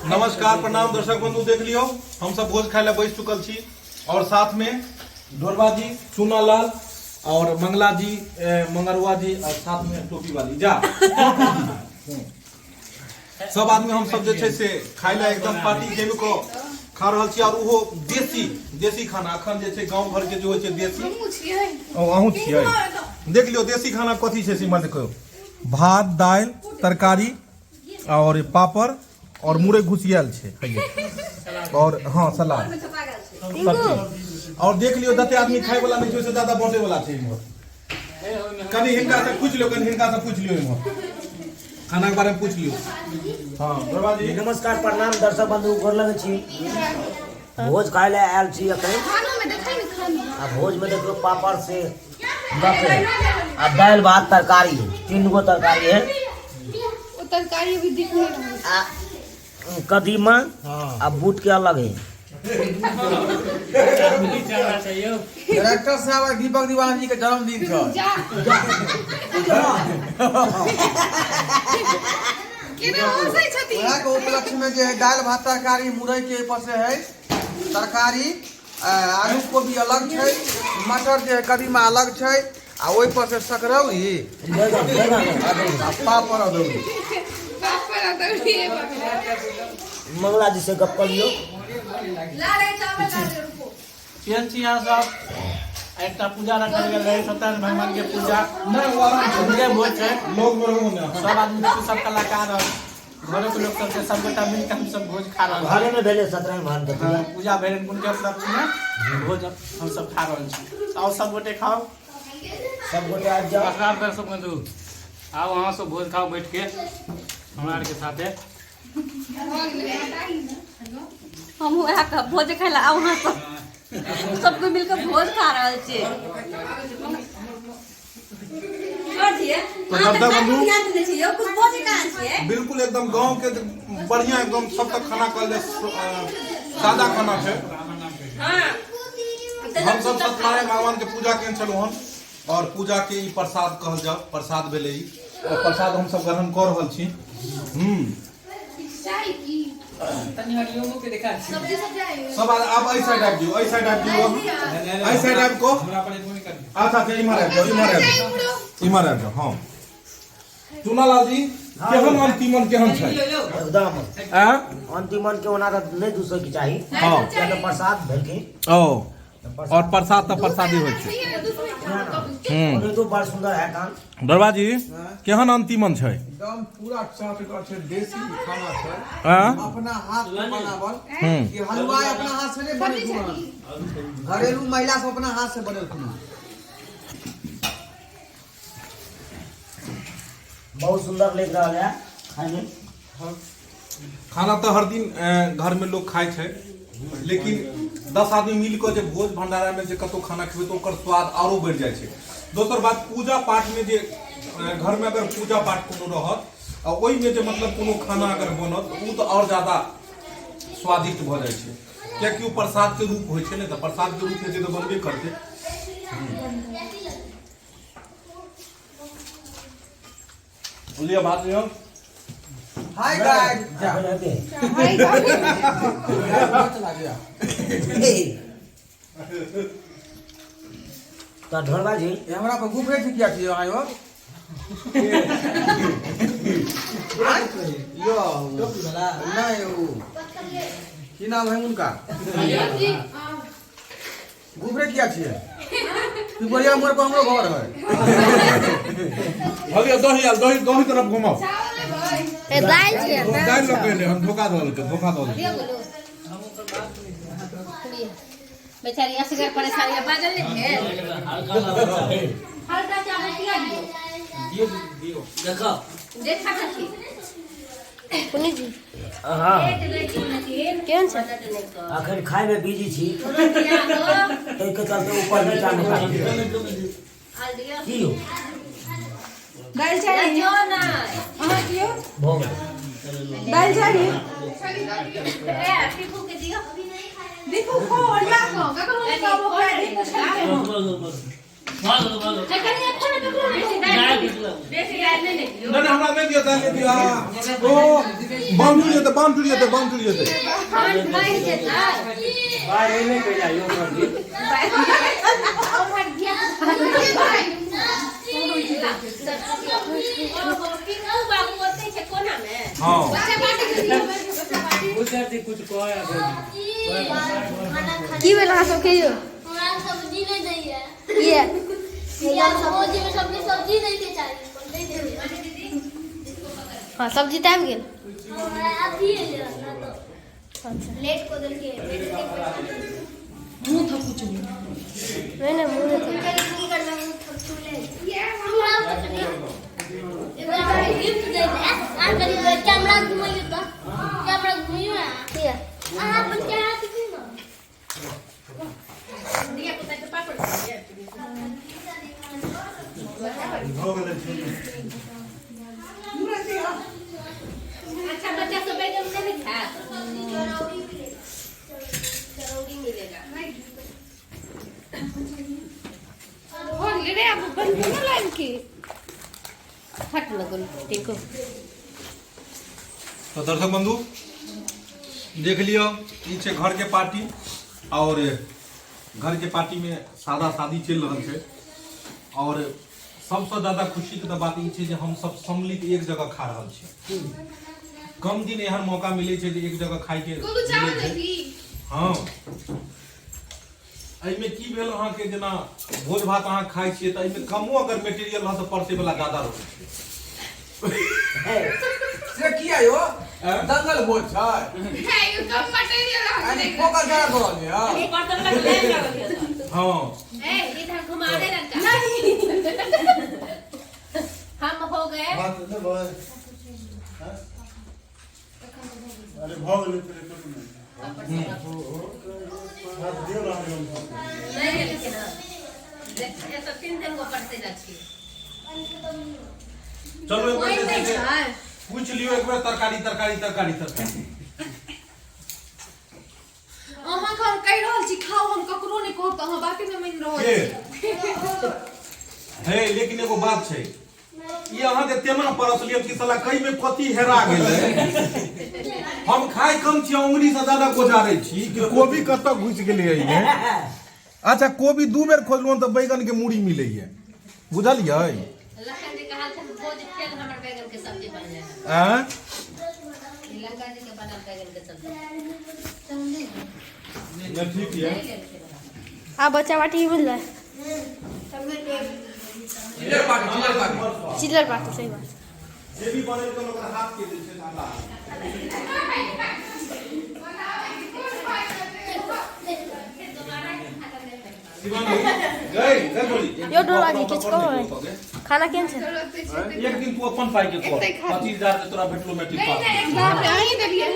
नमस्कार प्रणाम दर्शक बंधु, देख लियो हम सब भोज खाए ला बैस चुकल छी और साथ में ढोरबा जी, चूनालाल और मंगला जी, मंगरुआ जी और साथ में टोपी वाली जा सब आदमी हम सब जे छै से खाए ला एकदम पार्टी जमि कऽ खा रहल छी। और ओहो देसी देसी खाना अखन जे छै गाँव घर के जे होइ छै देसी। ओ अहूँ छियै, देख लियौ देसी खाना कथी छै से देखियौ, भात दालि तरकारी और पापड़ और मुरई घुसियाल छै और हाँ सलाद सब चीज। और देख लियौ जते आदमी खाय वाला नहीं छै ओहिसँ ज्यादा बांटे वाला छै इम्हर। कनि हिनका से पूछि लियौ, कनि हिनका से पूछि लियौ, इम्हर खाना के बारे में पूछि लियौ। हाँ बाबा जी नमस्कार प्रणाम दर्शक बंधु, गोर लगै छी। भोज खाय लए आयल छी अखन। आ भोज में देखियौ पापड़ से आ दालि भात तरकारी, 3 गो तरकारी है। वो तरकारी अभी दिख नहीं रहा है। आ कदीमा आ बूट के अलग है। डायरेक्टर साहब दीपक दीवान जी के जन्मदिन छै। के उपलक्ष्य में जे है दालि भात तरकारी मुरई के ऊपर से है तरकारी, आलू कोबी अलग छै, मटर जे है कदीमा अलग छै आ ओहि पर से सकरौरी आ पापड़ अदौरी। मंगला जी से गप कर लियो। केहन छी अहाँ सब? एकटा पूजा रखल गेल रहै सत्यनारायण भगवान के पूजा, हुनके भोज छै। लोग में रहू ने सब आदमी के, सब कलाकार और घरों के लोग सबके सब गोटा मिल के हम सब भोज खा रहल छी। घरे में भेलै सत्यनारायण भगवान के पूजा। पूजा भेल हुनके उपलक्ष्य में भोज हम सब खा रहल छी। आओ सब गोटे खाओ, सब गोटे आबि जाओ। नमस्कार दर्शक बंधु, आओ अहाँ सब भोज खाओ बैठ के हमरा आर के साथे। हमहूँ वएह कहब, भोज खाय लए आउ अहाँ सब, सब कोइ मिलके भोज खा रहल छियै। तो दर्शक बंधु बिल्कुल एकदम गांव के बढ़िया एकदम सब तक खाना कहल जाए सादा खाना छै। हम सब सत्यनारायण भगवान के पूजा केने छलहुँ हन और पूजा के ई प्रसाद कहल जाओ, प्रसाद भेलै ई और प्रसाद हम सब ग्रहण कऽ रहल छी। सब आब एहि साइड आबि जाउ, एहि साइड आबि जाउ, एहि साइड आबि कऽ। अच्छा अच्छा इम्हर आबि जाउ, इम्हर आबि जाउ, इम्हर आबि जाउ। हाँ चुनालाल जी, केहन अंतिमन केहन छै? एकदम अंतिमन के ओना तऽ नहि दूसर के चाही। हाँ। किया तऽ प्रसाद भेलखिन। ओ और प्रसाद तऽ प्रसादी होइ छै। तो बड़ सुंदर है कान। दरबा जी केहन अंतिमन छै? एकदम पूरा चाटगर छै, देसी खाना छै, अपना हाथ से बनावल। ई हलवाई अपना हाथ से नहीं बनेलखुन, घरेलू महिला सब अपना हाथ से बनेलखुन। बहुत सुंदर लग रहा है खाने में। खाना तो हर दिन घर में लोग खाए छै, लेकिन 10 आदमी मिल कऽ जे भोज भंडारा में जे कतौ खाना खेबै तऽ ओकर स्वाद आरो बढ़ि जाइ छै। दोसर बात, पूजा पाठ में जे घर में अगर पूजा पाठ कोनो रहत आ ओहिमे जे मतलब कोनो खाना अगर बनत तऽ ओ तऽ आओर ज्यादा स्वादिष्ट भऽ जाइ छै, कियाकि ओ प्रसाद के रूप होइ छै ने, तऽ प्रसाद के रूप होइ छै तऽ बनबे करतै। लिअ भात लिअ। हाय गाइस, जा चला गया। तऽ ढोलबा जी हमरा पर गुफरे छी किया छी अहाँ यो? यो नहीं, ओ की नाम है उनका? गुफरे किया छियै? पिपरिया मोड़ पर हमरो घर है। हलिया दही आयल, दही दही तरफ घुमाओ। ए दालि छियै ने? दालि लऽ के एलै हन, धोखा दऽ देलकै, धोखा दऽ देलकै। बेचारी असगर परेशानी है, बाजल नहीं भेल। हल्का चावल पिया दियो। देखो देखा सखी। पुनीत जी। हाँ। केहन छै? अखन खाय में बिजी छी, ताहिके चलते ऊपर नीचा नहि की हो। दालि चाही अहाँ कियो? भऽ गेल। दालि चाही? टिकू के दियो। दीपू खो ओरिया कऽ ककरो नहि कहबो खाय, दीपू खेलकै हँ। नहि हमरा नहि दिअ, दालि नहि दिअ। ओ बाम टूटि जेतै, बाम टूटि जेतै, बाम टूटि जेतै। हाँ की भेल अहाँ सबके यौ? सब्जी नहीं दैया। किया? सब्जी सब्जी नहीं के चाहिए। हाँ सब्जी तऽ आबि गेल। अच्छा लेट को दल के मुँह थकुचू। नहीं नहीं मुँह नहीं। की करना मुँह थकुचू ले हमरा गिफ्ट दे दे। आ करी कैमरा घुमाइयो त, कैमरा घुमाइयो ना। किया? अहाँ अपन कैमरा देखियो ना। दिया पुता के पापड़ दिया। अच्छा बच्चा सब बैगन नहीं खात। चरौरी मिलेगा। हो गेलै रे, आब बंद करू लाइन के। हट लगल टिंकू। तो दर्शक बंधु देख लियो, ई छै घर के पार्टी और घर के पार्टी में सादा शादी चलि रहल छै। और सबसे ज्यादा खुशी के बात ई छै जे हम सब सम्मिलित एक जगह खा रहल छी। कम दिन एहन मौका मिले छै जे एक जगह खाय के मिलै छै। हाँ एहिमे की भेल अहाँके, जेना भोज भात अहाँ खाइ छियै तऽ एहिमे कमो अगर मटेरियल रहत तऽ परसै वाला ज्यादा रहै छै। से किया यो दंगल भोज छै? यानी फोकस ज्यादा करल ये। हाँ इधर घुमा दे लड़का। हम हो गए। अरे भऽ गेलै। नहीं लेलखिन हँ। एतऽ तीन तीन गो परसै ला छी। चलू एक बेर जे छै से पूछि लियौ एक बेर तरकारी तरकारी तरकारी तरकारी। अहाँके हम कहि रहल छी खाउ, हम ककरो नहि कहब तऽ अहाँ बाते नहि मानि रहल के छी। हे लेकिन एगो बात छै, ई अहाँ जे तेना परसलियै कि साला कई में कथी हेरा गेलै। हम खाय कम छी, उंगली से ज्यादा गोजारै छी कि कोबी कतऽ घुसि गेलै एहिमे। अच्छा कोबी दू बेर खोजलहुँ तऽ बैगन के मूड़ी मिलैया, बुझलियै? लखन जी कहल छथिन भोज फेल हमर बैगन के सब्जी बनलै हँ। आँय? लंका जी के बनल बैगन के सब्जी नहि ठीक ये। नहीं लेलखिन हँ। आ बच्चा बाटी मिल जाए। चिल्लर पार्टी, चिल्लर पार्टी, चिल्लर पार्टी सही बात। जे भी बनेलकै ओकर हाथ के जे छै आटा। शिवानी गई गई बोली। यो डोला जी, किछु कहबै? खाना केहन छै? एक दिन तू अपन पाई के कर, 25,000 के तोरा भेटलो मैट्रिक पास। बाप रे, अहीं देलियै।